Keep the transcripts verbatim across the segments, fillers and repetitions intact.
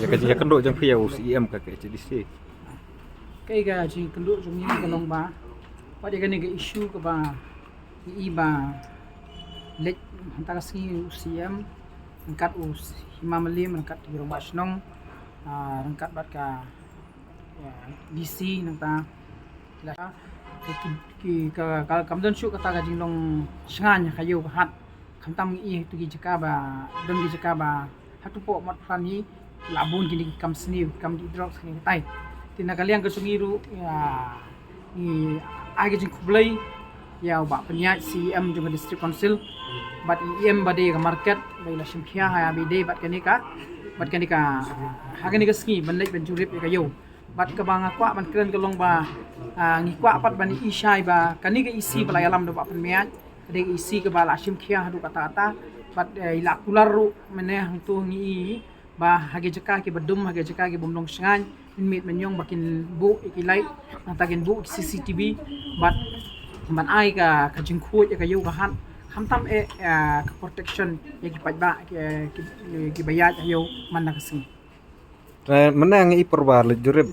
Ka jingïakynduh jong phi ïa u C E M ka K H A D C. Kaei ka jingkynduh jong ngi ka long ba, wat ïa kane ka issue kaba i ba leit hangta ka sngi u C M ryngkat u Hima Mylliem ryngkat ki rangbah shnong, ah, ryngkat bad ka, ah, D C nangta. Ki, ki, ka, ka, kam don shuh kata ka jinglong shngaiñ ha ka ïew ka hat. Khamtam ngi i tu ki jaka ba, don ki jaka ba ha tu poh Motphran hi la bun kine ki kam sniew, ki kam dih drugs kine kitai. Te na ka liang ka jong ngi ruh, ïa, ngi ai ka jingkhublei ïa u Bah Pynïaid, C E M jong ka District Council, bad i E M ba dei ka market ba i la shim khia ha ba i dei bad kane ka, bad kane ka, ha kane ka sngi ban leit ban jurip ïa ka ïew. Bad kaba nga kwah ban kren ka long ba, ah, ngi kwah pat ban i shai ba kane ka E C ba la ïalam da u Bah Pynïaid ka dei ka E C kaba la shim khia haduh katta katta. Bad, eh, i la kular ruh mynne hangto ngi i ba ha ki jaka kiba dum, ha ki jaka kiba ym long shngaiñ, mynmiet mynñiong ba kin buh ïa ki light, nangta kin buh ïa ki C C T V, bad ban ai ka, ka jingkhuid ïa ka ïew ka hat. Khamtam eh, eh, ka protection ïa ki paidbah, ki, ki, kiba ïaid ha ïew man la ka sngi. Eh, mynne ngi i por ba leit jurip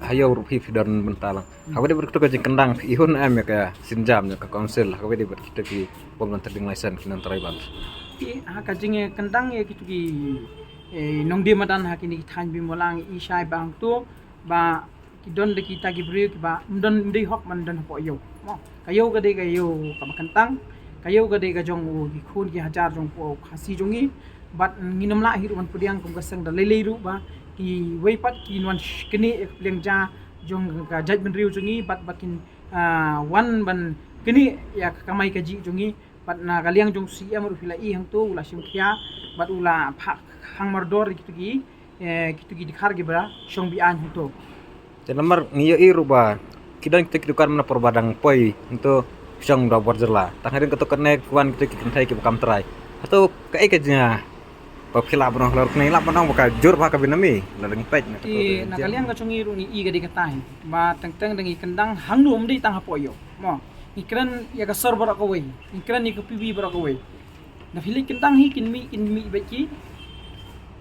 ha ïew ruh phi phi don bynta lang. Hmm. Ha kaba dei bad kito ka jingkyndang phi i hun em ïa ka sienjam ïa ka council, ha kaba dei bad kito ki bym don trading license, ki non tribal. Phi ha ka jingkyndang ïa kito ki, eh, nongdie madan ha kine ki thaiñ Bimollang, i shai ba hangto ba ki don da kita ki briew kiba ym don, ym dei hok ban don hapoh ïew. Mo, ka ïew ka dei ka ïew kaba kyntang, ka ïew ka dei ka jong u, ki khun ki hajar jong u Khasi jong ngi. Bad ngin ym lah hi ruh ban pdiang kum ka seng da lei lei ruh ba kiwei pat kin wan sh-, knieh ïa ka pliang ja jong ka jaitbynriew jong ngi bad ba kin, ah, wan ban knieh ïa ka kamai kajih jong ngi. Bad na ka liang jong u C M ruh phi la i hangto u la shim khia bad u la phah khang mardor ïa kito ki, eh, kito ki dkhar kiba shong be-aiñ hangto. Te namar ngi ïohi ruh ba ki don kito ki dukan mynta por ba dang poi hangto shong da bor jylla. Tang hynrei kato kane ki wan kito ki kynthei kiba kam trai. Hato kaei ka jia ba phi lah ban ong halor kane, lah ban ong ba ka jur bha ka bynta mi, la dang peit na kato. Te na ka liang ka jong ngi ruh ngi i ka dei katai ba teng teng dang i kyndang hangno, ym dei tang hapoh ïew. Mo, ngi kren ïa ka sor baroh kawei, ngi kren ïa ka P V baroh kawei. Na phi leit kyndang hi kin mih, kin mih bad ki,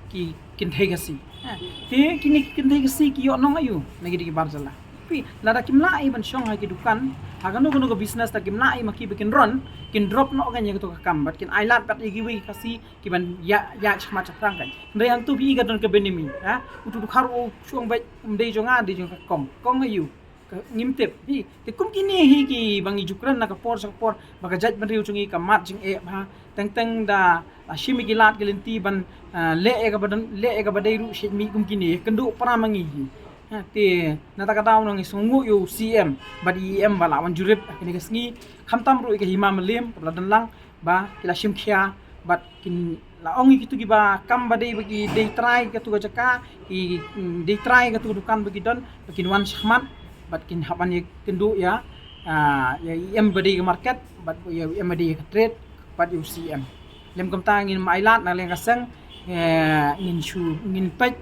ki kynthei Khasi. Ha. Te kine ki kynthei Khasi ki ïoh nong aïu na ki dei ki bar jylla. Phi, lada kim lah ei ban shong ha ki dukan, ha kano kano ka business, lada kim lah ei ma ki ba kin run, kin drop noh kan ïa kato ka kam bad kin ailad bad ïa kiwei ki Khasi kiban ïa, ïa shakmat shaphrang kan. Hynrei hangto phi i ka don ka bynta mi, ha. Uto u dkhar u shong bad ym dei jong nga, dei jong ka kong. Kong aïu? Ka, ngim tip. Hi, te kum kine hi kiba ngi ju kren na ka por sha ka por ba ka jaitbynriew jong ngi ka mad jingeh bha. Teng teng da la shim ïa ki lad ki lynti ban, ah, leh ïa kaba don, leh ïa kaba dei ruh shet mih kum kine, ïakynduh para ma ngi hi. Ha, te na kata ka daw ngi sngewnguh ïa u C M bad i E M ba la wan jurip ha kane ka sngi. Khamtam ruh ïa ka Hima Mylliem kaba la don lang ba ki la shim khia bad kin la ong ïa kito kiba kam ba dei ba ki dei trai kato ka jaka, ki, mm, dei trai kato ka dukan ba ki don, ba kin wan shakhmat bad kin hap ban ïakynduh ïa, ah, ïa i E M ba dei ka market bad ïa i E M ba dei ka trade bad ïa u C M. Lem kumta ngin ym ailad na liang ka seng, eh, ngin shu, ngin peit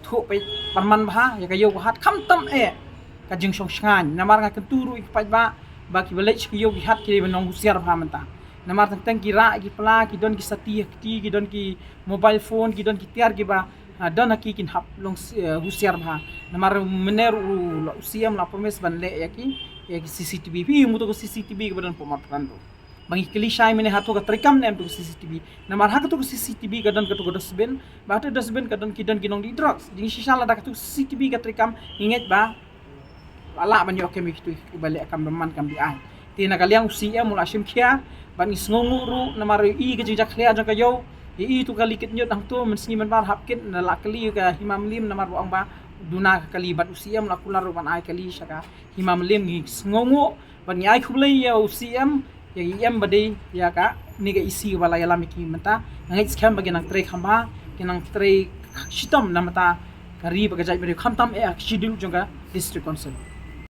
thuh peit pynman bha ïa ka ïew ka hat khamtam eh ka jingshong shngaiñ. Namar nga kyntu ruh ïa ki paidbah ba kiba leit sha ka ïew ki hat ki dei ban long husiar bha mynta. Namar teng teng ki rah ïa ki pla, ki don ki sati ha kti, ki don ki mobile phone, ki don ki tiar kiba, ah, don ha ki, kin hap long s-, eh, husiar bha. Namar mynne ruh u C M la promise ban leh ïa ki, ïa ki C C T V. Phi ïohi mo to ka C C T V kaba don hapoh Motphran ruh. Ba ngi kylli shai mynne hato ka treikam ne em to ka C C T V. Namar ha kato ka C C T V ka don kato ka dustbin. Ba hato dustbin ka don ki don ki nongdih drugs. Jing shisha lada kato ka C C T V ka treikam ngi ngeit ba la lah ban ïoh kem ïa kito kiba leh kam bymman kam be-aiñ. Te na ka liang u C M u la shim khia bad ngi sngewnguh ruh namar i ka jingjakhlia jong ka ïew. I to ka kali kit ñiut hangto mynsngi mynbar hap kit na la kali ka Hima Mylliem namar ba ong ba duna ka kali bad u C M la kular ruh ban ai kali sha ka Hima Mylliem. Ngi sngewnguh bad ngi ai khublei ïa u C M, ïa i E M ba dei, ïa kane ka E C ba la ïalam ïa ki mynta. Nga ngeit skhem ba kin nang trei kham bha, kin nang trei shitom na ka bynta ka ri bad ka jaitbynriew khamtam eh ka schedule jong ka District Council.